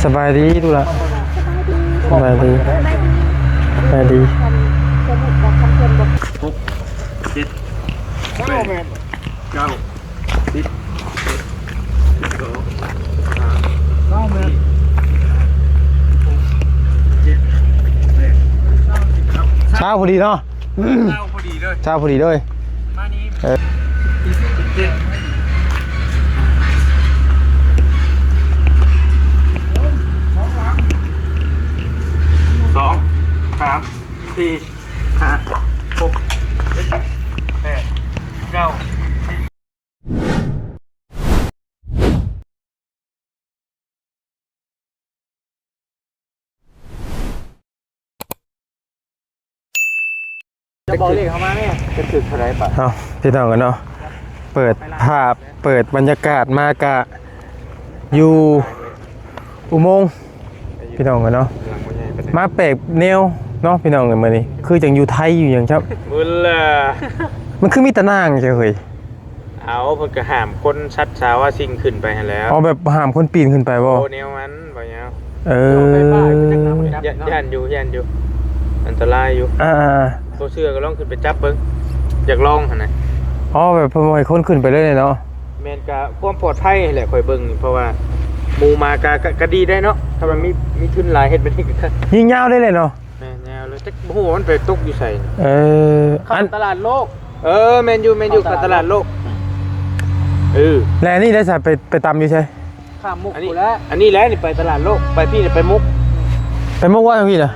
ສະບາຍດີລູກຫຼານ. ສະບາຍດີ ສະບາຍດີ ສະບາຍດີ. ຫົກ ເຈັດ ແປດ ເກົ້າ ສິບ ສິບສອງ ສິບສາມ ສິບສີ່ ສິບຫ້າ ສິບຫົກ ສິບເຈັດ ສິບແປດ ຊາວພໍດີເນາະ. ເຊົ້າພໍດີເລີຍ ເຊົ້າພໍດີເລີຍ. ມານີ້ ເອີ ສິບເຈັດ ສອງ ສາມ ສີ່ ຫ້າ ຫົກ ເຈັດ ແປດ ເກົ້າ ສິບ. ຈະບອກເລກເຂົ້າມາແດ່ ຈະຖືກເທົ່າໃດບາດ. ເອົ້າ ພີ່ນ້ອງເອີຍເນາະ ເປີດພາບ ເປີດບັນຍາກາດມາກະຢູ່ອຸໂມງ ພີ່ນ້ອງເອີຍເນາະ. ມາແປກແນວເນາະ ພີ່ນ້ອງເອີຍ ມື້ນີ້ຄືຈັ່ງຢູ່ໄທຢູ່ຫຍັງຊັ້ນ. ມື້ລະ ມັນຄືມີຕາໜ່າງຈັ່ງເຮີ້ຍ. ເອົາ ເພິ່ນກໍຫ້າມຄົນສັດສາວາສິ່ງຂຶ້ນໄປຫັ້ນແຫຼະ. ອໍ ແບບຫ້າມຄົນປີນຂຶ້ນໄປບໍ່? ໂອ້ ແນວມັນບໍ່ຍາວ. ເອີ ຢ້ານ ຢ້ານຢູ່ ຢ້ານຢູ່ ອັນຕະລາຍຢູ່. ອ່າໆໆ ບໍ່ເຊື່ອກໍລອງຂຶ້ນໄປຈັບເບິ່ງ ຢາກລອງຫັ້ນນະ. ອໍ ແບບເພິ່ນບໍ່ໃຫ້ຄົນຂຶ້ນໄປເລີຍເນາະ. ແມ່ນ ກະຄວາມປອດໄພຫັ້ນແຫຼະ ຂ້ອຍເບິ່ງນີ້ ເພາະວ່າໝູ່ໝາກະ ກະ ກະດີໄດ້ເນາະ ຖ້າວ່າມີ ມີທຶນຫຼາຍເຮັດແບບນີ້ກະ ຍິງຍາວໄດ້ເລີຍເນາະ. ແມ່ນ ຍາວເລີຍ ຈັກບໍ່ຮູ້ວ່າມັນໄປຕົກຢູ່ໃສ. ເອີ ເຂົ້າ ອັນ ຕະຫຼາດໂລກ. ເອີ ແມ່ນຢູ່ ແມ່ນຢູ່ ເຂົ້າຕະຫຼາດໂລກ. ຕະຫຼາດໂລກ ເອີ ແລະ ອັນນີ້ໄດ້ສະ ໄປ ໄປຕຳຢູ່ໃສ? ຂ້າມມຸກ ອັນນີ້ ພຸ້ນແຫຼະ ອັນນີ້ແຫຼະ ນີ້ໄປຕະຫຼາດໂລກ ໄປພີ້ ໄປມຸກ ໄປມຸກວ່າທາງພີ້ນະ.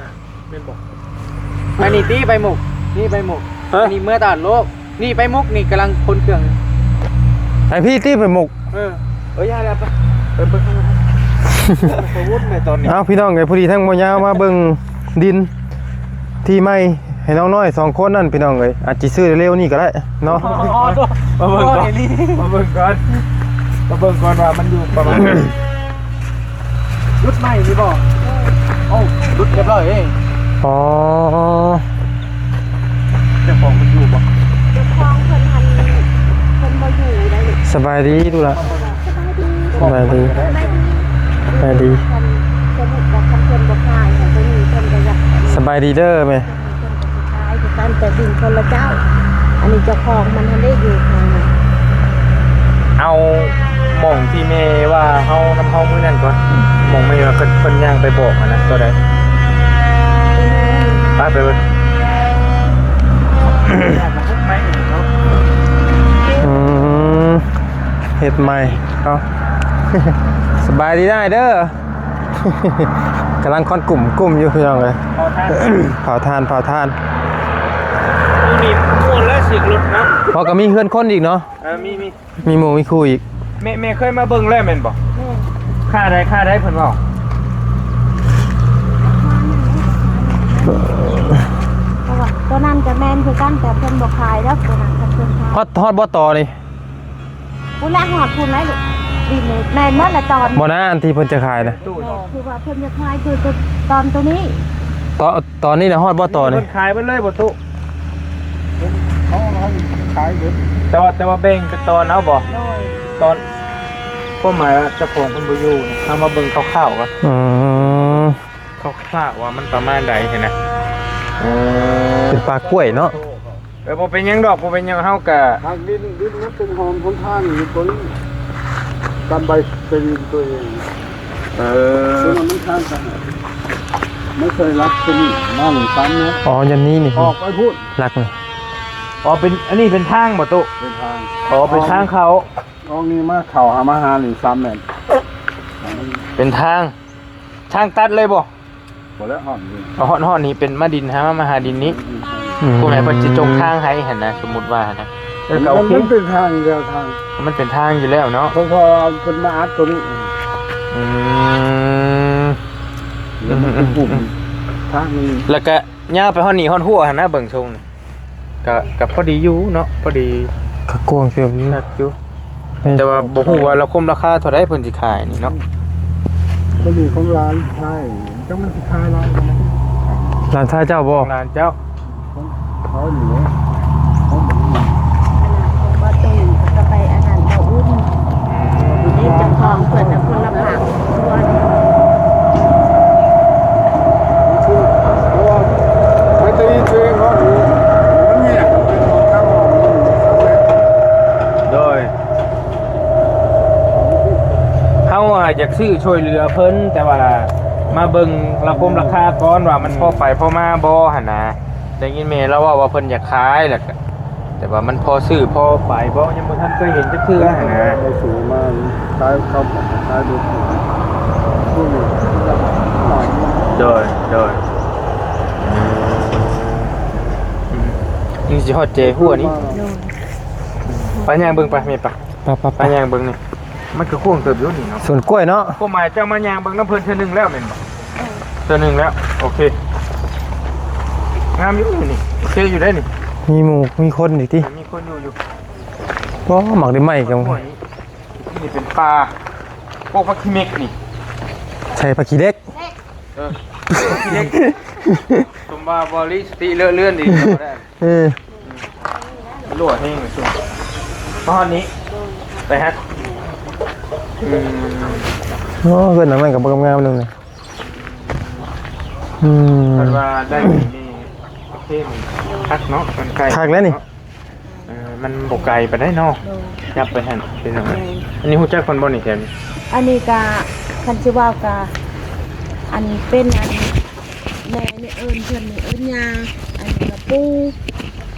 ແມ່ນບໍ່? ອັນນີ້ຕິໄປມຸກ ນີ້ໄປມຸກ. ຮະ? ອັນນີ້ເມືອຕະຫຼາດໂລກ. ນີ້ໄປມຸກນີ້ກຳລັງຂົນເຄື່ອງ. ໄປພີ້ຕິໄປມຸກ. ເອີ ເອີ ຢ່າແລ້ວ ໄປ ໄປເບິ່ງຂ້າງໃນ ໄປວຸ້ນໃນຕອນນີ້. ເອົ້າ ພີ່ນ້ອງເອີຍ ພໍດີທັງບໍ່ຍາວມາເບິ່ງດິນທີ່ໃໝ່ໃຫ້ນ້ອງນ້ອຍສອງຄົນນັ້ນ ພີ່ນ້ອງເອີຍ ອາດຊິຊື້ເລັວໆນີ້ກໍໄດ້ເນາະ. ອໍ ມາເບິ່ງກ່ອນ ອໍ ອີ່ຫຼີ ມາເບິ່ງກ່ອນ ມາເບິ່ງກ່ອນວ່າມັນຢູ່ປະມານໃດ. ຫຼຸດໃໝ່ນີ້ບໍ່? ໂອ້ ຫຼຸດຮຽບຮ້ອຍເດ້. ອໍ ເຈົ້າຂອງເພິ່ນຢູ່ບໍ່? ເຈົ້າຂອງເພິ່ນຫັ້ນ ເພິ່ນບໍ່ຢູ່ໄດ໋. ສະບາຍດີລູກຫຼານ. ສະບາຍດີ ສະບາຍດີ ສະບາຍດີ ສະບາຍດີ. ຄັນສົມມຸດວ່າຄັນເພິ່ນບໍ່ຂາຍຫັ້ນ ຕົວນີ້ເພິ່ນກໍຢາກ ສະບາຍດີເດີແມ່. ເພິ່ນກໍຊິຂາຍຄືກັນ ແຕ່ດິນຄົນລະເຈົ້າ. ອັນນີ້ເຈົ້າຂອງມັນຫັ້ນເດ້ຢູ່ຂ້າງໃນ. ເອົາໝ່ອງທີ່ແມ່ວ່າເຮົາ ນຳເຮົາມື້ນັ້ນກ່ອນ ໝ່ອງແມ່ວ່າເພິ່ນ ເພິ່ນຍ່າງໄປບອກຫັ້ນນະ ຕົວໃດ? ໄປ ໄປເບິ່ງ. ອືມ ເຮັດໃໝ່ເນາະ. ສະບາຍດີນາຍເດີ. ກຳລັງຄອນກຸ່ມ ກຸ່ມຢູ່ພີ່ນ້ອງເອີຍ. ເຜົາຖ່ານ ເຜົາຖ່ານ ເຜົາຖ່ານ. ຢູ່ນີ້ມ່ວນແລ້ວ ສຽງລົດເນາະ. ເພາະກໍມີເຮືອນຄົນອີກເນາະ. ເອີ ມີ ມີ ມີໝູ່ມີຄູ່ອີກ. ແມ່ ແມ່ເຄີຍມາເບິ່ງແລ້ວແມ່ນບໍ່? ແມ່ນ. ຄ່າໃດ ຄ່າໃດເພິ່ນເວົ້າ? ເພາະວ່າຕົວນັ້ນກໍແມ່ນຄືກັນ ແຕ່ເພິ່ນບໍ່ຂາຍດອກ ຕົວນັ້ນ ຄັນເພິ່ນຂາຍ. ຮອດ ຮອດບໍ່ຕໍ່ນີ້? ພຸ້ນແຫຼະ ຮອດພຸ້ນແຫຼະລູກ. ດິນນີ້ແມ່ນໝົດແຫຼະຕອນ ບໍ່ນະ ອັນທີ່ເພິ່ນຈະຂາຍນະ. ແມ່ນ ຄືວ່າເພິ່ນຈະຂາຍຄື ຄືຕອນໂຕນີ້. ຕອນ ຕອນນີ້ນະ ຮອດບໍ່ຕອນນີ້? ເພິ່ນຂາຍເບິດເລີຍບໍ່ຕຸ? ເຂົາໃຫ້ຂາຍເບິດ ແຕ່ວ່າ ແຕ່ວ່າແບ່ງເປັນຕອນເອົາບໍ່? ໂດຍ ຕອນ ຄວາມໝາຍວ່າເຈົ້າຂອງເພິ່ນບໍ່ຢູ່ນະ ເຮົາມາເບິ່ງຄ່າວໆກ່ອນ. ອືມ ຄ່າວໆວ່າມັນປະມານໃດຫັ້ນນະ. ເອີ ເປັນປ່າກ້ວຍເນາະ. ເອີ ບໍ່ເປັນຫຍັງດອກ ບໍ່ເປັນຫຍັງ ເຮົາກະ ຫາກດິນ ດິນມັນເປັນຫອນຫົນທາງຢູ່ຕົວນີ້ ຕາມໃບຕີນຕົວເອງ. ເອີ ຕົວນັ້ນມັນທາງກັນ ມັນເຄີຍລັກຕົວນີ້ມາ ນີ້ຕາມນີ້. ອໍ ຍາມນີ້ນີ້ ອອກໄປພຸ້ນ ລັກນີ້. ອໍ ເປັນ ອັນນີ້ເປັນທາງບໍ່ຕຸ? ເປັນທາງ. ອໍ ເປັນທາງເຂົ້າ ອອກນີ້ມາເຂົ້າຫາ ມາຫານີ້ສາມແມັດ. ເປັນທາງ ທາງຕັດເລີຍບໍ່? ບໍ່ແລ້ວ ຮອດນີ້ ຮອດ ຮອດນີ້ເປັນມາດິນຫາ ມາຫາດິນນີ້. ອືມ ຜູ້ໃດເພິ່ນຊິຈົງທາງໃຫ້ຫັ້ນນະ ສົມມຸດວ່າຫັ້ນນະ. ເອີ ກໍໂອເຄ ມັນເປັນທາງຢູ່ແລ້ວ ທາງ ມັນເປັນທາງຢູ່ແລ້ວເນາະ ເພາະ ເພາະວ່າເພິ່ນມາອັດຕົວນີ້. ອືມ ແລ້ວມັນເປັນປຸ່ມ ອືມ ທາງນີ້ ແລ້ວກໍຍາວໄປຮອດນີ້ ຮອດຮົ້ວຫັ້ນນະ ເບິ່ງຊົງນີ້. ກະ ກະພໍດີຢູ່ເນາະ ພໍດີ ກະກວ້າງເຕີບຢູ່ ຄັກຢູ່. ແມ່ນ ແຕ່ວ່າບໍ່ຮູ້ວ່າລາຄາ ລາຄາເທົ່າໃດເພິ່ນຊິຂາຍນີ້ເນາະ. ຕົວນີ້ຂອງຫຼານຊາຍ ຈັກມັນຊິຂາຍຫຼາຍປານໃດ. ຫຼານຊາຍເຈົ້າບໍ່? ຂອງຫຼານເຈົ້າ ຂອງເຂົານີ້ແຫຼະ ຂອງບໍ່ຕູ້ ອັນນັ້ນຂອງບໍ່ຕູ້ ກໍໄປອັນນັ້ນບໍ່ອຸ່ນ. ນີ້ເຈົ້າຂອງເພິ່ນນະ ຄົນລະພາກສ່ວນ. ເຮົາອະຢາກຊື້ຊ່ວຍເຫຼືອເພິ່ນ ແຕ່ວ່າມາເບິ່ງລະຄົມລາຄາກ່ອນວ່າມັນພໍໄປພໍມາບໍ່ຫັ້ນນະ. ໄດ້ຍິນແມ່ລາວເວົ້າວ່າເພິ່ນຢາກຂາຍ ແລ້ວກະ ແຕ່ວ່າມັນພໍຊື້ພໍໄປບໍ່ ຍັງບໍ່ທັນເຄີຍເຫັນຈັກເທື່ອຫັ້ນນະ. ເອົາສູງມາຂາຍເຂົ້າຂາຍເບິດ ໂດຍ ໂດຍ ອືມ ນີ້ຊິຮອດແຈຫົວນີ້. ໂດຍ ໄປຍ່າງເບິ່ງໄປແມ່ ໄປ ໄປ ໄປ ໄປຍ່າງເບິ່ງນີ້. ມັນກໍກວ້າງເຕີບຢູ່ນີ້ເນາະ ສວນກ້ວຍເນາະ. ຄວາມໝາຍເຈົ້າມາຍ່າງເບິ່ງນຳເພິ່ນເທື່ອໜຶ່ງແລ້ວແມ່ນບໍ່? ເອີ ເທື່ອໜຶ່ງແລ້ວ. ໂອເຄ ງາມຢູ່ນີ້ ໂອເຄຢູ່ໄດ໋ນີ້. ມີໝູ່ມີຄົນອີກຕິ? ມີຄົນຢູ່ຢູ່. ບໍ່ ໝາກໄດ້ໄມ້ກັນ. ນີ້ເປັນປ່າ ພວກຜັກຂີ້ເມັກນີ້. ໃສ່ຜັກຂີ້ເຫຼັກ. ເອີ ຜັກຂີ້ເຫຼັກ. ສົມວ່າບໍ່ລີສະຕິເລີະເລື່ອນດີ ບໍ່ໄດ້. ເອີ ຫຼວດແຮງເລີຍຊຸມ. ມາຮອດນີ້ ໄປຮັກ ອືມ ໂອ້ ເຮືອນຫຼັງນັ້ນກໍບໍ່ງາມນຳນີ້. ອືມ ຄັນວ່າໄດ້ນີ້ ໂອເຄ ຄັກເນາະ ມັນໃກ້ ຄັກແລ້ວນີ້. ເອີ ມັນບໍ່ໄກປານໃດເນາະ. ໂດຍ ຍັບໄປຫັ້ນພີ່ນ້ອງ. ແມ່ນ ອັນນີ້ຮູ້ຈັກເພິ່ນບໍ່ນີ້ແຖວນີ້? ອັນນີ້ກະ ຄັນຊິເວົ້າກະ ອັນເປັນອັນ ແມ່ນີ້ເອີ້ນເພິ່ນນີ້ເອີ້ນຍ່າ ອັນນີ້ກະປູ່.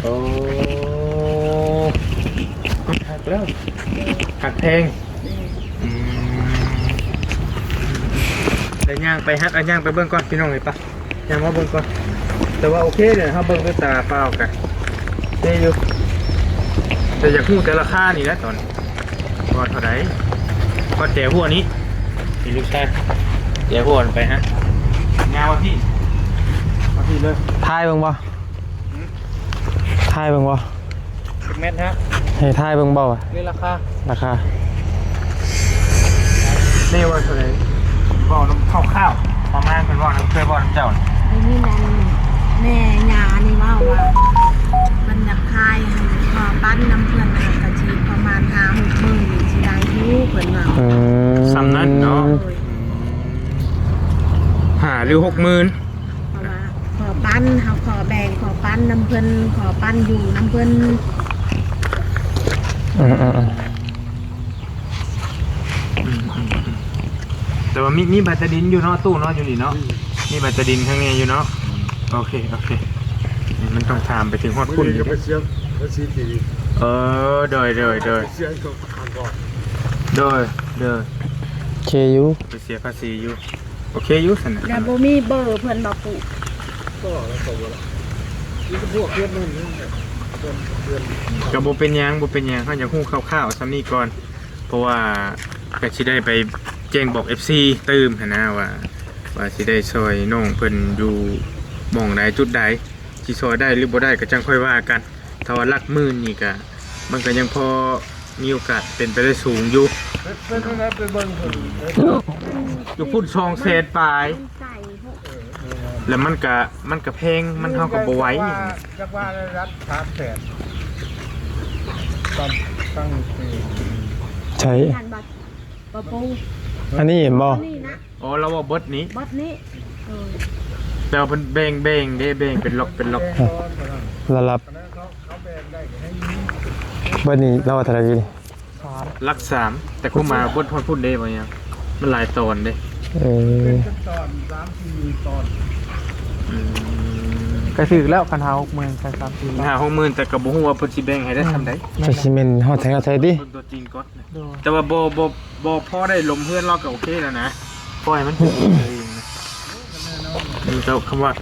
ໂອ້ ຮັກແລ້ວ ຮັກແພງ. ອືມ ແຕ່ຍ່າງໄປຮັກ ອ່ະ ຍ່າງໄປເບິ່ງກ່ອນພີ່ນ້ອງເອີຍ. ໄປ ຍ່າງມາເບິ່ງກ່ອນ. ແຕ່ວ່າໂອເຄເດ ເຮົາເບິ່ງດ້ວຍຕາເປົ່າກະໂອເຄຢູ່ ແຕ່ຢາກຮູ້ແຕ່ລາຄານີ້ແຫຼະຕອນນີ້ ວ່າເທົ່າໃດ. ກໍແຈຫົວນີ້ ນີ້ລູກຊາຍ ແຈຫົວໄປຮະ ຍາວວ່າພີ່ ວ່າພີ່ເລີຍ. ທາຍເບິ່ງບໍ່? ຫືມ? ທາຍເບິ່ງບໍ່? ຈັກແມັດຮະ? ໃຫ້ທາຍເບິ່ງບໍ່ວ່າ ນີ້ລາຄາ ລາຄາ ນີ້ວ່າເທົ່າໃດ? ເວົ້ານຳຄ່າວໆ ປະມານເພິ່ນເວົ້ານຳ ເຄີຍເວົ້ານຳເຈົ້າ. ໄດ້ຍິນອັນແມ່ຍ່ານີ້ເວົ້າວ່າ ເພິ່ນຢາກຂາຍໃຫ້ພໍ່ປັນນຳເພິ່ນ ກໍຊິປະມານຫ້າຫົກໝື່ນນີ້ ຊິໄດ້ຢູ່ ເພິ່ນວ່າ. ອືມ ສ່ຳນັ້ນເນາະ. ໂດຍ ຫ້າ ຫຼື ຫົກໝື່ນ ເພາະວ່າຂໍປັນ ເຮົາຂໍແບ່ງ ຂໍປັນນຳເພິ່ນ ຂໍປັນຢູ່ນຳເພິ່ນ. ອືມ ອືມ ອືມ ອືມ ອືມ ແຕ່ວ່າມີ ມີໃບຕາດິນຢູ່ເນາະ ຕູ້ເນາະ ຢູ່ນີ້ເນາະ. ອືມ ມີໃບຕາດິນຂ້າງໃນຢູ່ເນາະ. ອືມ ໂອເຄ ໂອເຄ ມັນຕ້ອງຖາມໄປເຖິງຮອດພຸ້ນຢູ່ເດ້. ໄປເສຍພາສີທີ່ດິນ. ເອີ ໂດຍ ໂດຍ ໂດຍ ເສຍຢູ່ຂ້າງກ່ອນ. ໂດຍ ໂດຍ ໂອເຄຢູ່ ໄປເສຍພາສີຢູ່. ໂອເຄຢູ່ຊັ້ນນະ. ແລ້ວບໍ່ມີເບີເພິ່ນບໍ່ປູ່? ກໍ ແລ້ວກໍບໍ່ລະ ມີແຕ່ພວກເພື່ອນນັ້ນນະ ເພື່ອນ ເພື່ອນ. ກໍບໍ່ເປັນຫຍັງ ບໍ່ເປັນຫຍັງ ເຮົາຢາກຮູ້ຄ່າວໆສ່ຳນີ້ກ່ອນ ເພາະວ່າກໍຊິໄດ້ໄປແຈ້ງບອກເອັຟຊີຕື່ມຫັ້ນນະ ວ່າ ວ່າຊິໄດ້ຊ່ອຍນ້ອງເພິ່ນຢູ່ໝ່ອງໃດຈຸດໃດ ຊິຊ່ອຍໄດ້ຫຼືບໍ່ໄດ້ກໍຈັ່ງຄ່ອຍວ່າກັນ. ຖ້າວ່າຫຼັກໝື່ນນີ້ກະ ມັນກະຍັງພໍມີໂອກາດເປັນໄປໄດ້ສູງຢູ່. ເປັນ ເປັນແນວໃດໄປເບິ່ງເພິ່ນ ຢູ່ພຸ້ນສອງແສນປາຍ ແລ້ວມັນກະ ມັນກະແພງ ມັນ ເຮົາກະບໍ່ໄຫວ. ຈັກວ່າ ຈັກວ່າໄດ້ລັດສາມແສນ ຕັ້ງ ຕັ້ງ ໃສ? ອັນນີ້ເຫັນບໍ່? ອໍ ລາວວ່າເບິດນີ້ ເບິດນີ້. ໂດຍ ແຕ່ວ່າເພິ່ນແບ່ງ ແບ່ງເດ້ ແບ່ງເປັນລັອກ ເປັນລັອກ ລະດັບ. ເບິດນີ້ລາວວ່າເທົ່າໃດ? ຫຼັກສາມ ແຕ່ຄວາມໝາຍວ່າເບິດຮອດພຸ້ນເດ້ ວ່າຫຍັງ ມັນຫຼາຍຕອນເດ້. ເອີ ເປັນຕອນ ສາມສີ່ຕອນ. ອືມ ກະຖືກແລ້ວ ຄັນຫ້າຫົກໝື່ນ ຄັນສາມສີ່ ຫ້າຫົກໝື່ນ ແຕ່ກະບໍ່ຮູ້ວ່າເພິ່ນຊິແບ່ງໃຫ້ໄດ້ສ່ຳໃດ. ອືມ ກະຊິແມ່ນຮອດໃສ ຮອດໃສຕິ ເບິ່ງຕົວຈິງກ່ອນ. ໂດຍ ແຕ່ວ່າບໍ່ ບໍ່ ບໍ່ພໍໄດ້ລົມເຮືອນລາວກໍໂອເຄແລ້ວນະ ປ່ອຍມັນເປັນເອງນະ. ອືມ ແຕ່ຄຳວ່າ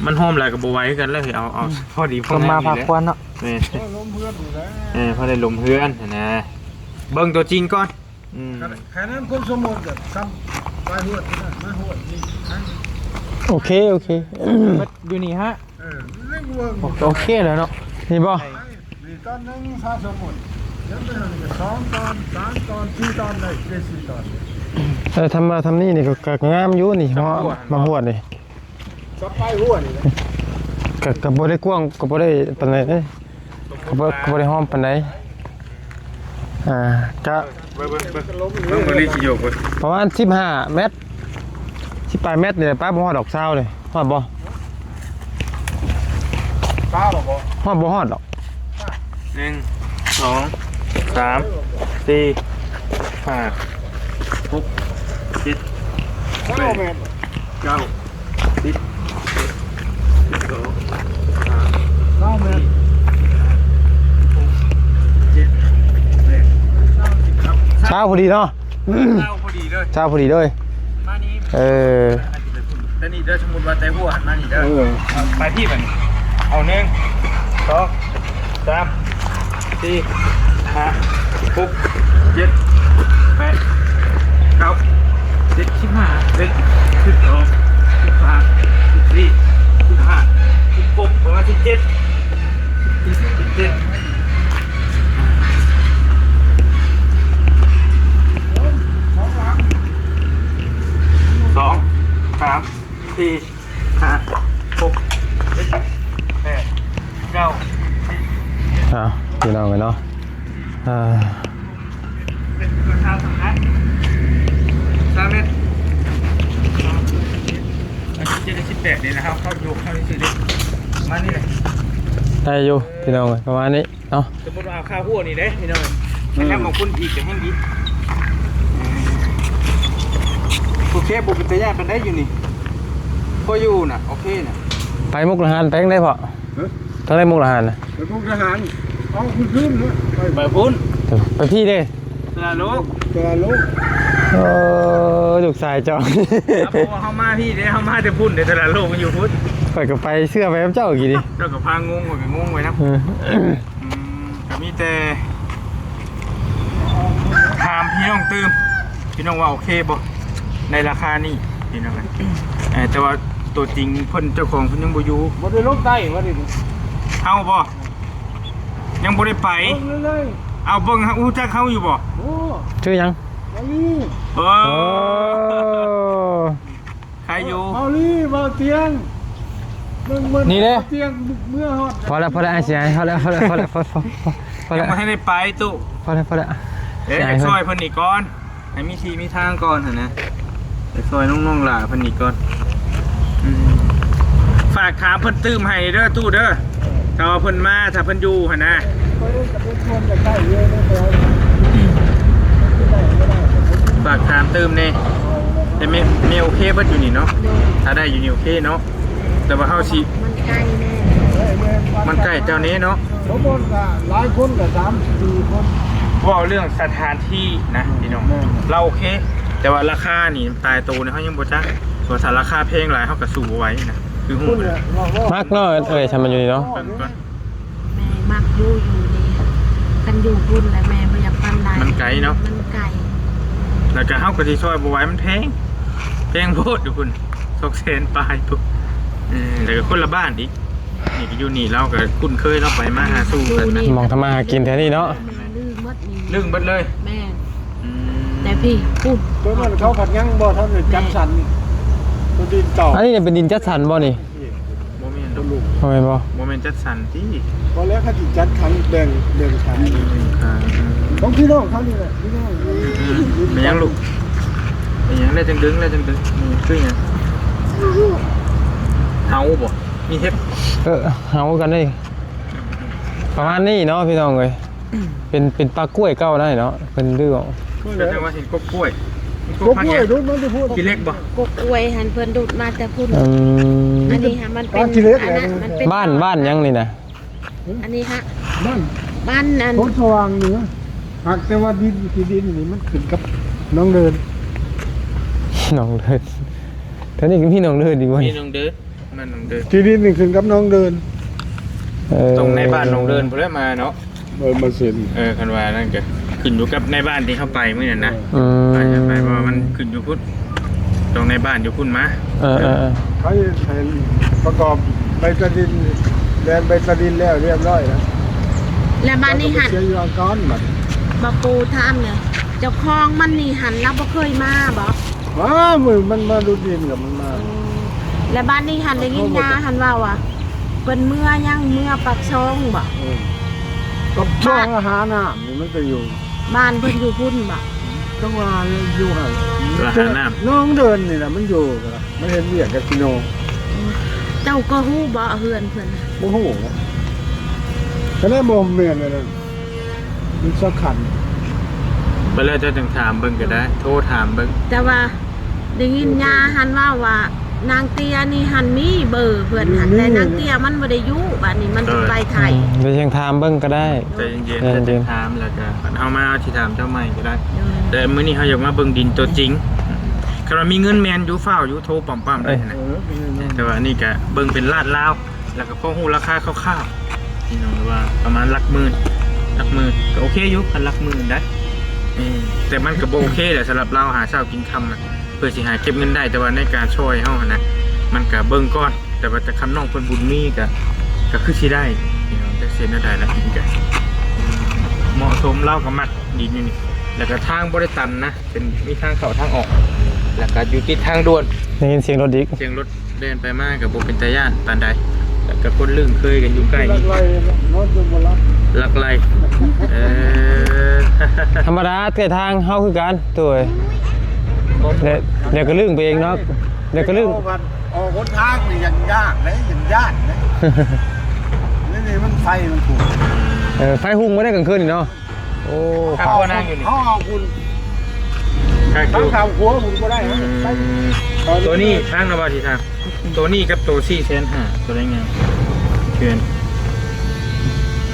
ມັນໂຮມຫຼາຍກໍບໍ່ໄຫວຄືກັນແລ້ວ ເອົາ ເອົາ ອືມ ພໍດີພໍງາມ ກໍມາພັກຜ່ອນເນາະ. ແມ່ນ ລົມເຮືອນນີ້ແຫຼະ ເອີ ພໍໄດ້ລົມເຮືອນຫັ້ນນະ ເບິ່ງຕົວຈິງກ່ອນ. ອືມ ຂະໜາດຄົນສົມມຸດກໍສ່ຳປາຍຫ້ວຍນີ້ນະ ມາຫ້ວຍນີ້. ໂອເຄ ໂອເຄ ເບິດຢູ່ນີ້ຮະ. ເອີ ເບິ່ງ ໂອເຄແລ້ວເນາະ ນີ້ບໍ່? ນີ້ຕອນໜຶ່ງ ຖ້າສົມມຸດ ຍັງໄປຫັ້ນກໍສອງຕອນ ສາມຕອນ ສີ່ຕອນ ໄດ້ ໄດ້ສີ່ຕອນ. ເອີ ທຳວ່າທຳນີ້ນີ້ກໍ ກໍງາມຢູ່ນີ້ ເນາະ ມາຮອດນີ້ ສັບປາຍຫົວນີ້ນະ ກໍ ກໍບໍ່ໄດ້ກວ້າງ ກໍບໍ່ໄດ້ປານໃດເດ້ ກໍບໍ່ ກໍບໍ່ໄດ້ຫ້ອມປານໃດ. ອ່າ ກະ ເບິ່ງ ເບິ່ງ ເບິ່ງ ເບິ່ງ ເບິ່ງ ເບິ່ງ ປະມານສິບຫ້າແມັດ ສິບປາຍແມັດນີ້ແຫຼະ ປ້າ ບໍ່ຮອດດອກຊາວເດ້. ຮອດບໍ່? ຊາວບໍ່? ຮອດ ບໍ່ຮອດດອກ. ໜຶ່ງ ສອງ ສາມ ສີ່ ຫ້າ ຫົກ ເຈັດ ແປດ ເກົ້າ ສິບ ສິບສອງ ສິບສາມ ສິບສີ່ ສິບຫ້າ ສິບຫົກ ສິບເຈັດ ສິບແປດ ສິບເກົ້າ ສິບສິບ ຊາວພໍດີເນາະ ຊາວພໍດີເລີຍ ຊາວພໍດີເລີຍ ມານີ້ ເອີ ແຕ່ນີ້ເດີ ສົມມຸດວ່າແຕ່ຫົວຫັ້ນມານີ້ເດີ ເອີ ໄປພີ້ບັດນີ້ ເອົາ ໜຶ່ງ ສອງ ສາມ ສີ່ ຫ້າ ຫົກ ເຈັດ ແປດ ເກົ້າ ສິບ ສິບຫ້າ ສິບເອັດ ສິບສອງ ສິບສາມ ສິບສີ່ ສິບຫ້າ ສິບຫົກ ປະມານສິບເຈັດ ສິບເຈັດ ສອງ ສາມ ສີ່ ຫ້າ ຫົກ ເຈັດ ແປດ ເກົ້າ ສິບ ອ້າວ ພີ່ນ້ອງເອີຍເນາະ ອ່າ ເປັນກະເຈົ້າສຳຄັນ ຊາວເມັດ ອັນນີ້ເຈັດ ສິບແປດນີ້ນະ ເຮົາ ເຮົາຍົກເຮົາຊື່ເດ້ ປະມານນີ້ແຫຼະ ໄດ້ຢູ່ ເອີ ພີ່ນ້ອງເອີຍ ປະມານນີ້ ເນາະ ສົມມຸດວ່າເອົາຄາຫົວນີ້ເດ້ພີ່ນ້ອງ ອືມ ແລ້ວຂອງຄຸນອີກກໍແຮງດີ ໂອເຄ ບໍ່ເປັນຕາຢ້ານປານໃດຢູ່ນີ້ ພໍຢູ່ນະ ໂອເຄນະ ໄປມຸກດາຫານໄປທາງໃດພໍ່? ຮະ? ທາງໃດມຸກດາຫານນະ? ໄປມຸກດາຫານ ເອົາຄືນໆເນາະ ໄປ ໄປພຸ້ນ ໄປພີ້ເດ້ ຕະຫຼາດໂລກ ຕະຫຼາດໂລກ ໂອ້ ລູກຊາຍເຈົ້າ ເພາະວ່າເຮົາມາພີ້ເດ້ ເຮົາມາແຕ່ພຸ້ນເດ້ ຕະຫຼາດໂລກມັນຢູ່ພຸ້ນ ຂ້ອຍກໍໄປເຊື່ອໄປນຳເຈົ້າກີ້ນີ້ ເຈົ້າກໍພາງົງ ຂ້ອຍກໍງົງໄວ້ນຳ ເອີ ອືມ ກໍມີແຕ່ຖາມພີ່ນ້ອງຕື່ມ ພີ່ນ້ອງວ່າໂອເຄບໍ່ ໃນລາຄານີ້ ພີ່ນ້ອງ ເອີ ແຕ່ວ່າຕົວຈິງເພິ່ນ ເຈົ້າຂອງເພິ່ນຍັງບໍ່ຢູ່ ບໍ່ໄດ້ລົງໃຕ້ວ່ານີ້ ເຮົາບໍ່ ຍັງບໍ່ໄດ້ໄປ ເບິ່ງເລີຍ ເອົາເບິ່ງ ຮູ້ຈັກເຮົາຢູ່ບໍ່? ໂອ້ ຊື່ຫຍັງ? ມາລີ ໂອ້ ໂອ້ ໃຄຢູ່ ເບົາລີ ເບົາຕຽງ ເບິ່ງ ເບິ່ງ ນີ້ເດ້ ເບົາຕຽງ ເມືອຮອດ ພໍແລ້ວ ພໍແລ້ວ ອ້າຍຊິໃຫ້ ພໍແລ້ວ ພໍແລ້ວ ພໍແລ້ວ ພໍ ພໍ ພໍແລ້ວ ຍັງບໍ່ທັນໄດ້ໄປຕູ້ ພໍແລ້ວ ພໍແລ້ວ ເອີ ຊິໃຫ້ ຊ່ອຍເພິ່ນນີ້ກ່ອນ ໃຫ້ມີທີ່ມີທາງກ່ອນຫັ້ນນະ ໄປຊ່ອຍນ້ອງໆຫຼ້າເພິ່ນນີ້ກ່ອນ ອືມ ຝາກຖາມເພິ່ນຕື່ມໃຫ້ເດີຕູ້ເດີ ຖ້າວ່າເພິ່ນມາ ຖ້າເພິ່ນຢູ່ຫັ້ນນະ ຝາກຖາມຕື່ມແດ່ ແຕ່ແມ່ ແມ່ໂອເຄເບິດຢູ່ນີ້ເນາະ ໂດຍ ຖ້າໄດ້ຢູ່ນີ້ໂອເຄເນາະ ແຕ່ວ່າເຮົາຊິ ມັນໃກ້ແນ່ ມັນໃກ້ເຈົ້າແນ່ເນາະ ສອງຄົນກໍຫຼາຍຄົນກໍສາມສີ່ຄົນ ເວົ້າເລື່ອງສະຖານທີ່ນະພີ່ນ້ອງ ແມ່ນ ລາວໂອເຄ ແຕ່ວ່າລາຄານີ້ຕາຍໂຕນີ້ເຮົາຍັງບໍ່ຈັກ ເພາະຖ້າລາຄາແພງຫຼາຍເຮົາກໍສູ້ບໍ່ໄຫວນະ ຄືຮູ້ ມັກເນາະ ເອີຍ ຖ້າມັນຢູ່ນີ້ເນາະ ແມ່ມັກຢູ່ ຢູ່ນີ້ ຄັນຢູ່ພຸ້ນແລ້ວແມ່ບໍ່ຢາກປານໃດ ມັນໄກເນາະ ມັນໄກ ແລ້ວກໍເຮົາກໍຊິຊ່ອຍບໍ່ໄຫວ ມັນແພງ ແພງໂພດຢູ່ພຸ້ນ ສອງແສນປາຍພຸ້ນ ເອີ ແລ້ວກໍຄົນລະບ້ານອີກ ນີ້ກໍຢູ່ນີ້ ລາວກໍຄຸ້ນເຄີຍ ລາວໄປມາຫາສູ່ກັນນະ ໝ່ອງທຳມາຫາກິນແຖວນີ້ເນາະ ແມ່ນ ລຶ້ງເບິດນີ້ ລຶ້ງເບິດເລີຍ ແມ່ນ ອືມ ແຕ່ພີ້ພຸ້ນ ຕົວນັ້ນເຂົາພັດຍັງບໍ່ທັນໄດ້ຈັດສັນ ແມ່ນ ຕົວດິນເກົ່າ ອັນນີ້ເປັນດິນຈັດສັນບໍ່ນີ້? ບໍ່ແມ່ນດອກ ບໍ່ແມ່ນບໍ່? ບໍ່ແມ່ນຈັດສັນຕິ ບໍ່ແລ້ວ ເຂົາຊິຈັດຂັນແບ່ງ ແບ່ງຂາຍ ຂາຍ ຂອງພີ່ນ້ອງເຂົານີ້ແຫຼະ ພີ່ນ້ອງ ອືມ ແມ່ນຫຍັງລູກ? ແມ່ນຫຍັງ ແລ້ວຈັ່ງດຶງ ແລ້ວຈັ່ງດຶງ ນີ້ຄືຫຍັງ? ເຫົາບໍ່? ມີເຫັບ ເອີ ເຫົາກັນເດ້ ປະມານນີ້ເນາະ ພີ່ນ້ອງເອີຍ ເປັນ ເປັນປ່າກ້ວຍເກົ່າໄດ້ເນາະ ເພິ່ນດື້ອອກ ແຕ່ວ່າເຫັນກົກກ້ວຍ ກົກກ້ວຍດຸດມາແຕ່ພຸ້ນ ຂີ້ເຫຼັກບໍ່? ກົກກ້ວຍຫັ້ນເພິ່ນດຸດມາແຕ່ພຸ້ນ ອືມ ອັນນີ້ຫາມັນເປັນ ອັນນັ້ນມັນເປັນ ບ້ານ ບ້ານຫຍັງນີ້ນະ? ອັນນີ້ຫາ ບ້ານ ບ້ານອັນ ໂພນສະຫວ່າງເໜືອ ຫາກແຕ່ວ່າດິນ ທີ່ດິນນີ້ມັນຂຶ້ນກັບໜອງເດີນ ໜອງເດີນ ແຖວນີ້ກໍມີໜອງເດີນອີກບໍ່? ມີໜອງເດີນ ບ້ານໜອງເດີນ ທີ່ດິນນີ້ຂຶ້ນກັບໜອງເດີນ ເອີ ຕົງໃນບ້ານໜອງເດີນພຸ້ນແຫຼະມາເນາະ ເອີ ມາເຊັນ ເອີ ຄັນວ່ານັ້ນກໍຂຶ້ນຢູ່ກັບນາຍບ້ານທີ່ເຮົາໄປມື້ນັ້ນນະ ອືມ ໄປ ໄປ ເພາະວ່າມັນຂຶ້ນຢູ່ພຸ້ນ ຕ້ອງນາຍບ້ານຢູ່ພຸ້ນມາ ເອີ ເອີ ເອີ ເຂົາເຮັດໃຫ້ປະກອບໃບຕາດິນ ແລນໃບຕາດິນແລ້ວຮຽບຮ້ອຍແລ້ວ ແລ້ວບາດນີ້ຫັ້ນ ເສຍຢູ່ອາກອນບາດ ບໍ່ປູຖາມແດ່ ເຈົ້າຂອງມັນນີ້ຫັ້ນລາວບໍ່ເຄີຍມາບໍ? ມາ ມື້ມັນມາດຸດດິນກໍມັນມາ ເອີ ແລ້ວບາດນີ້ຫັ້ນໄດ້ຍິນຍາຫັ້ນເວົ້າວ່າ ເພິ່ນເມືອຍັງ ເມືອປາກຊ່ອງບໍ? ເອີ ປາກຊ່ອງ ບ້ານ ຫານ້ຳນີ້ມັນກໍຢູ່ ບ້ານເພິ່ນຢູ່ພຸ້ນບໍ? ຈັງຫວະຢູ່ຫັ້ນ ແລ້ວຫານ້ຳ ໜອງເດີນນີ້ລະມັນຢູ່ ມັນເຮັດວຽກກັບພີ່ນ້ອງ ອືມ ເຈົ້າກໍຮູ້ບໍເຮືອນເພິ່ນ? ບໍ່ຮູ້ ກໍໄດ້ບໍ່ແມ່ນອັນນັ້ນ ມັນສຳຄັນ ບໍ່ແລ້ວເຈົ້າຈັ່ງຖາມເບິ່ງກໍໄດ້ ໂທຖາມເບິ່ງ. ແຕ່ວ່າໄດ້ຍິນຍາຫັ້ນເວົ້າວ່າ ນາງເຕ້ຍນີ້ຫັ້ນມີເບີເພິ່ນຫັ້ນ ແຕ່ນາງເຕ້ຍມັນບໍ່ໄດ້ຢູ່ ບາດນີ້ມັນໄປໄທ. ເອີ ອືມ ໄປທຽງຖາມເບິ່ງກໍໄດ້. ໃຈເຢັນໆ ເຈົ້າຈັ່ງຖາມ ແລ້ວກໍເຮົາມາເຮົາຊິຖາມເຈົ້າໃໝ່ກໍໄດ້. ໂດຍ ແຕ່ມື້ນີ້ເຮົາຢາກມາເບິ່ງດິນຕົວຈິງ. ຄັນວ່າມີເງິນແມ່ນຢູ່ ຟ້າວຢູ່ ໂທປ້ຳໆ ໄດ້ຫັ້ນນະ. ເອີ ແຕ່ວ່າອັນນີ້ກໍເບິ່ງເປັນລາດລາວ ແລ້ວກໍພໍຮູ້ລາຄາຄ່າວໆ ພີ່ນ້ອງ ວ່າປະມານຫຼັກໝື່ນ ຫຼັກໝື່ນກໍໂອເຄຢູ່ ຄັນຫຼັກໝື່ນໄດ໋. ເອີ ແຕ່ມັນກໍບໍ່ໂອເຄແຫຼະ ສຳລັບລາວຫາເຊົ້າກິນຄ່ຳນະ ເພື່ອຊິຫາເກັບເງິນໄດ້ ແຕ່ວ່າໃນການຊ່ອຍເຮົາຫັ້ນນະ ມັນກໍເບິ່ງກ່ອນ. ແຕ່ວ່າ ແຕ່ຄັນນ້ອງເພິ່ນບຸນມີກໍ ກໍຄືຊິໄດ້ພີ່ນ້ອງ ຈັກເຮັດແນວໃດລະ ມັນກໍເໝາະສົມ. ລາວກໍມັກດິນຢູ່ນີ້ ແລ້ວກໍທາງບໍ່ໄດ້ຕັນນະ ເປັນ ມີທາງເຂົ້າທາງອອກ ແລ້ວກໍຢູ່ຕິດທາງດ່ວນ. ໄດ້ຍິນສຽງລົດອີກ ສຽງລົດແລ່ນໄປມາກໍບໍ່ເປັນຕາຢ້ານປານໃດ ແລ້ວກໍຄົນລຶ້ງເຄີຍກັນຢູ່ໃກ້ນີ້ ລັກໄລ່ເນາະ ນອນຈົນບໍ່ຫຼັບ ລັກໄລ່. ເອີ ທຳມະດາ ໃກ້ທາງເຮົາຄືກັນ ໂດຍ ແລ້ວ ແລ້ວກໍລຶ້ງໄປເອງເນາະ ແລ້ວກໍລຶ້ງ ອອກຫົນທາງນີ້ຍັງຍາກເດ້ ຍັງຢ້ານເດ້. ນີ້ ນີ້ມັນໄຟມັນພຸ້ນ ເອີ ໄຟຮຸ່ງບໍ່ໄດ້ກາງຄືນນີ້ເນາະ. ໂອ້ ຄັກບໍ່ນາງຢູ່ນີ້ ເຮົາເອົາພຸ້ນ ຄັກຢູ່ ທາງຂ້າມຂົວພຸ້ນບໍ່ໄດ້. ອືມ ໄປ ໂຕນີ້ທາງນະວ່າທີ່ທາງ ໂຕນີ້ກັບໂຕສີ່ແສນຫ້າ ໂຕໃດງາມ? ເຮືອນ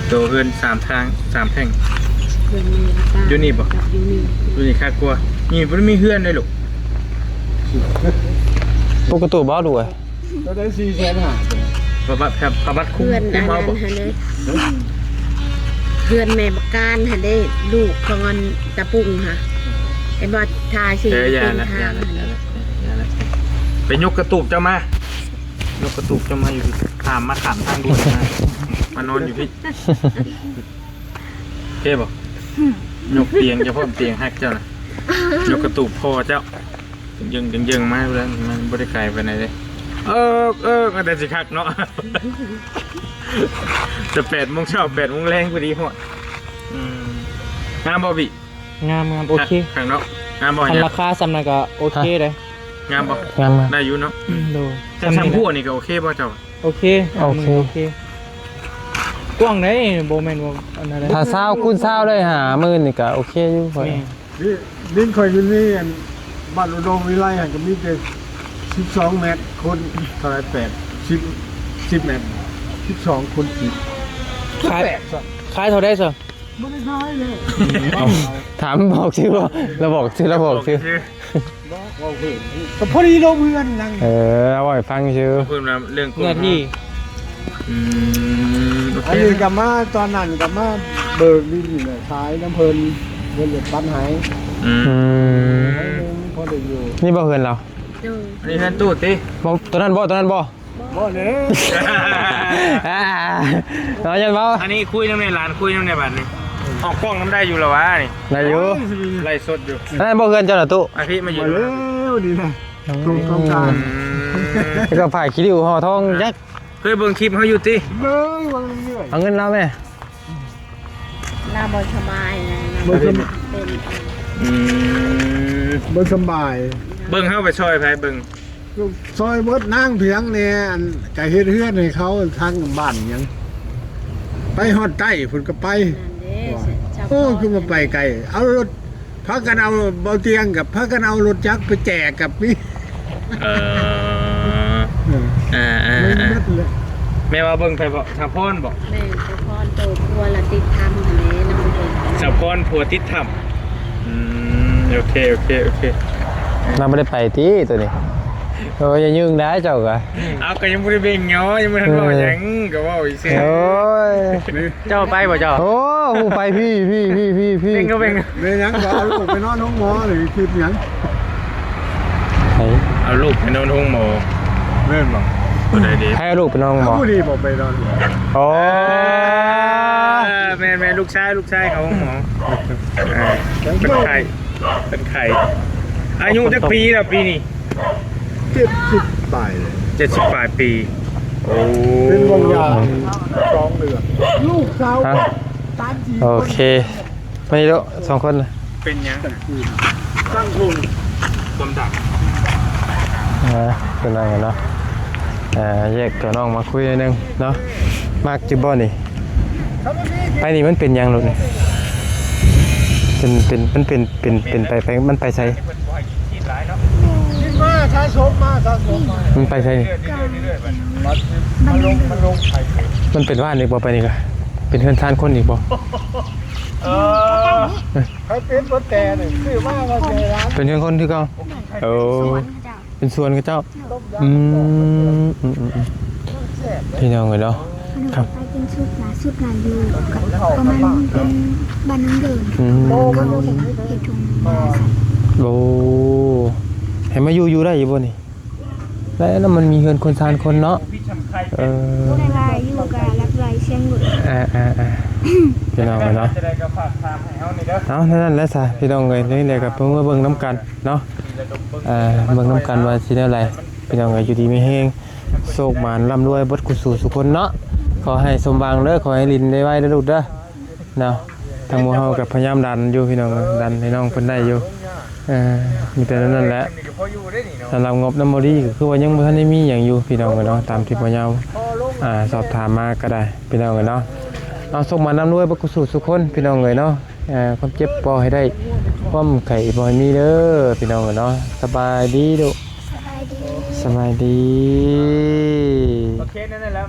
ໂຕເຮືອນສາມທາງ ສາມແພ່ງ ເຮືອນມີລາຄາ ຢູ່ນີ້ບໍ່? ກັບຢູ່ນີ້ ຢູ່ນີ້ຄັກກວ່າ. ນີ້ບໍ່ໄດ້ມີເຮືອນເດ້ລູກ ປົກກະຕູບໍ່ດູ. ໂຕໃດສີ່ແສນຫ້າ ພະບັດ ພະບັດຄຸມ ເຮືອນ ຄຸມເອົາບໍ່? ອັນນັ້ນຫັ້ນເດ້ ເຮືອນແມ່ບັກການຫັ້ນເດ້ ລູກຂອງອັນຕາປຸງຫະ ເຫັນບໍ່ ທາສີ ເອີ ຢ່າລະ ເປັນທາງຫັ້ນເດ້ ຢ່າລະ ຢ່າລະ ໄປຍົກກະຕູບເຈົ້າມາ ຍົກກະຕູບເຈົ້າມາຢູ່ພີ້ ຂ້າມມາ ຂ້າມທາງດ່ວນມາ ມານອນຢູ່ພີ້ ໂອເຄບໍ່? ຍົກຕຽງເຈົ້າ ພ້ອມຕຽງຮັກເຈົ້ານະ ຍົກກະຕູບພໍ່ເຈົ້າ ເຢິງໆ ມາແລ້ວ ມັນບໍ່ໄດ້ໄກປານໃດເດ້. ເອີ ເອີ ກໍແຕ່ຊິຄັກເນາະ ແຕ່ແປດໂມງເຊົ້າ ແປດໂມງແລງພໍດີຮອດ. ອືມ ງາມບໍ່ບີ່? ງາມ ງາມ ໂອເຄ ຄັກເນາະ. ງາມບໍ່? ຄັນລາຄາສ່ຳນັ້ນກໍໂອເຄເດ້. ງາມບໍ່? ງາມ ງາມ ໄດ້ຢູ່ເນາະ. ໂດຍ ແຕ່ສ່ຳພວກນີ້ກໍໂອເຄບໍ່ເຈົ້າ? ໂອເຄ ໂອເຄ ໂອເຄ ກວ້າງເດ້ ບໍ່ແມ່ນວ່າອັນນັ້ນເດ້. ຖ້າຊາວຄູນຊາວໄດ້ຫ້າໝື່ນນີ້ກໍໂອເຄຢູ່ຂ້ອຍ. ແມ່ນ ດິນ ດິນຂ້ອຍຢູ່ນີ້ ອັນ ບ້ານອຸດົມວິໄລຫັ້ນກໍມີແຕ່ສິບສອງແມັດ ຄູນເທົ່າໃດ ແປດ ສິບ ສິບແມັດ ສິບສອງຄູນສິບ ຂາຍ ແປດ ຂາຍເທົ່າໃດຊະ? ບໍ່ໄດ້ຂາຍເລີຍ. ເອົ້າ ຖາມບອກຊື່ບໍ່? ລະບອກຊື່ ລະບອກຊື່. ບໍ່ ເວົ້າເພິ່ນ ກໍພໍດີລົງເຮືອນນຳ. ເອີ ເວົ້າໃຫ້ຟັງຊື່ ເພິ່ນວ່າເລື່ອງເນື້ອທີ່. ອືມ ໂອເຄ ອັນນີ້ກໍມາ ຕອນນັ້ນກໍມາເບີກດິນນີ້ແຫຼະ ຂາຍນຳເພິ່ນ ເພິ່ນເລີຍປັນໃຫ້. ອືມ ອືມ ພໍໄດ້ຢູ່. ນີ້ບໍ່ເຮືອນລາວ? ໂດຍ ອັນນີ້ເຮືອນຕູ້ຕິ? ບໍ່ ຕົວນັ້ນບໍ່? ຕົວນັ້ນບໍ່? ບໍ່ເດ້. ອ່າ ເອົາ ຍັງເວົ້າ ອັນນີ້ຄຸຍນຳແດ່ ຫຼານຄຸຍນຳແດ່ບາດນີ້. ອອກກ້ອງນຳໄດ້ຢູ່ລະວະນີ້? ໄດ້ຢູ່ ໄລສົດຢູ່. ນັ້ນບໍ່ເຮືອນເຈົ້ານະຕູ້? ອາ ມາຢູ່ແລ້ວນີ້ນະ ອືມ ຕົງກາງ ອືມ ແລ້ວກໍຜ້າຂີ້ລິ້ວຫໍ່ທອງຍັກ. ເຄີຍເບິ່ງຄລິບເຮົາຢູ່ຕິ? ເບິ່ງ ເບິ່ງເລື້ອຍ. ເອົາເງິນລາວແມ່. ລາວບໍ່ສະບາຍນະ ບໍ່ສະບາຍ ເປັນ ອືມ ບໍ່ສະບາຍ. ເບິ່ງເຮົາໄປຊ່ອຍໃຜເບິ່ງ? ຊ່ອຍເບິດນາງພຽງແດ່ ອັນ ກະເຮັດເຮືອນໃຫ້ເຂົາທາງບ້ານຫຍັງ ໄປຮອດໃຕ້ພຸ້ນກໍໄປ. ນັ້ນເດ້ ໂອ້ ຄືວ່າໄປໄກ ເອົາລົດ ພາກັນເອົາ ເບົາຕຽງກັບພາກັນເອົາລົດຈັກໄປແຈກກັບມີ. ເອີ ເອີ ເອີ ເອີ ແມ່ນວ່າເບິ່ງໃຜເບາະ ສາວພອນເບາະ? ແມ່ນ ສາວພອນ ໂຕຜົວລະຕິດຖ້ຳຫັ້ນເດ້ ນຳໄປເບິ່ງ ສາວພອນຜົວຕິດຖ້ຳ. ອືມ ໂອເຄ ໂອເຄ ໂອເຄ ນຳບໍ່ໄດ້ໄປຕິໂຕນີ້. ໂອ້ຍ ຢ່າຍຶ່ງໄດ້ເຈົ້າກະ. ເອົາ ກໍຍັງບໍ່ໄດ້ເບັ່ງເນາະ ຍັງບໍ່ທັນເວົ້າຫຍັງ ກໍເວົ້າຊື່. ໂອ້ຍ ເຈົ້າໄປບໍ່ເຈົ້າ? ໂອ້ ຜູ້ໄປພີ້ ພີ້ ພີ້ ພີ້ ພີ້ ເບັ່ງກໍເບັ່ງ. ແມ່ນຫຍັງກໍເອົາລູກໄປນອນໂຮງໝໍນີ້ ຄິດຫຍັງ? ໃຜ? ເອົາລູກໄປນອນໂຮງໝໍ ແມ່ນບໍ່? ຜູ້ໃດເດ? ໃຜເອົາລູກໄປນອນໂຮງໝໍ? ຜູ້ນີ້ບໍ່ໄປນອນ. ໂອ້ ເອີ ແມ່ນໆ ລູກຊາຍ ລູກຊາຍເຂົ້າໂຮງໝໍ. ເອີ ເປັນໄຂ້ ເປັນໄຂ້. ອາຍຸຈັກປີແລ້ວປີນີ້? ເຈັດສິບປາຍເລີຍ ເຈັດສິບປາຍປີ. ໂອ້ ເປັນວາງຢາສອງເດືອນ ລູກສາວ ຮະ? ສາມສີ່ ໂອເຄ ມານີ້ໂລດ ສອງຄົນ. ເປັນຫຍັງ? ຕັ້ງໂຮງ ຄວາມດັງ. ເອີ ເປັນຫຍັງເນາະ? ເອີ ແຍກຕົວນ້ອງມາຄຸຍໜ້ອຍໜຶ່ງເນາະ. ມັກຢູ່ບໍ່ນີ້? ໄປນີ້ມັນເປັນຫຍັງໂລດນີ້? ເປັນ ເປັນ ມັນເປັນ ເປັນ ເປັນໄປ ໄປ ມັນໄປໃສ? ກິນມາ ສະສົມມາ ສະສົມມາ. ມັນໄປໃສນີ້? ມາ ມາລົງ ມາລົງໄປ. ມັນເປັນບ້ານອີກບໍ່? ໄປນີ້ກະເປັນເຮືອນຊານຄົນອີກບໍ່? ເອີ ໃຜເປັນບໍ່ແຕ່ນີ້ ຊື້ມາວ່າຊິໃຫ້ຫຼານ. ເປັນເຮືອນຄົນຄືເກົ່າ? ໂອ້ ເປັນສວນເຂົາເຈົ້າ. ອືມ ອືມ ອືມ ອືມ ພີ່ນ້ອງເອີຍເນາະ. ຄັບ ໄປເປັນຊຸດນະ ຊຸດນະຢູ່ ປະມານເປັນບ້ານນ້ອງເດີນ. ອືມ ເຂົາເຮັດທົ່ງນາໃສ່. ໂອ້ ໃຫ້ມາຢູ່ ຢູ່ໄດ້ຢູ່ບໍ່ນີ້? ແລ້ວມັນມີເຮືອນຄົນຊານຄົນເນາະ. ເອີ ບໍ່ໄດ້ວ່າຢູ່ກະລັກໄຫຼສຽງຫຼູດ. ອ່າໆໆ ພີ່ນ້ອງເອີຍເນາະ. ເອົາ ນັ້ນແຫຼະຊະ ພີ່ນ້ອງເອີຍ. ນີ້ແຫຼະກະເບິ່ງ ເບິ່ງນຳກັນເນາະ. ອ່າ ເບິ່ງນຳກັນວ່າຊິແນວໃດ ພີ່ນ້ອງເອີຍ. ຢູ່ດີມີແຮງ ໂຊກໝານ ລ່ຳລວຍເບິດຄູ່ສູ່ສູ່ຄົນເນາະ. ຂໍໃຫ້ສົມຫວັງເດີ ຂໍໃຫ້ຫຼິ້ນໄດ້ໄວເດີລູກເດີເນາະ. ທາງໝູ່ເຮົາກະພະຍາຍາມດັນຢູ່ ພີ່ນ້ອງເອີຍ ດັນໃຫ້ນ້ອງເພິ່ນໄດ້ຢູ່. ເອີ ມີແຕ່ນັ້ນແຫຼະ. ສຳລັບງົບນຳບໍ່ດີກະຄືວ່າຍັງບໍ່ທັນໄດ້ມີຫຍັງຢູ່ ພີ່ນ້ອງເອີຍເນາະ. ຕາມທີ່ພໍ່ຍາວ ອ່າ ສອບຖາມມາກະໄດ້ ພີ່ນ້ອງເອີຍເນາະ. ເອົາ ໂຊກໝານ ລ່ຳລວຍເບິດຄູ່ສູ່ສູ່ຄົນ ພີ່ນ້ອງເອີຍເນາະ. ເອີ ຄວາມເຈັບບໍ່ໃຫ້ໄດ້ ຄວາມໄຂ້ບໍ່ໃຫ້ມີເດີ ພີ່ນ້ອງເອີຍເນາະ. ສະບາຍດີລູກ ສະບາຍດີ ສະບາຍດີ. ໂອເຄ ນັ້ນແຫຼະ.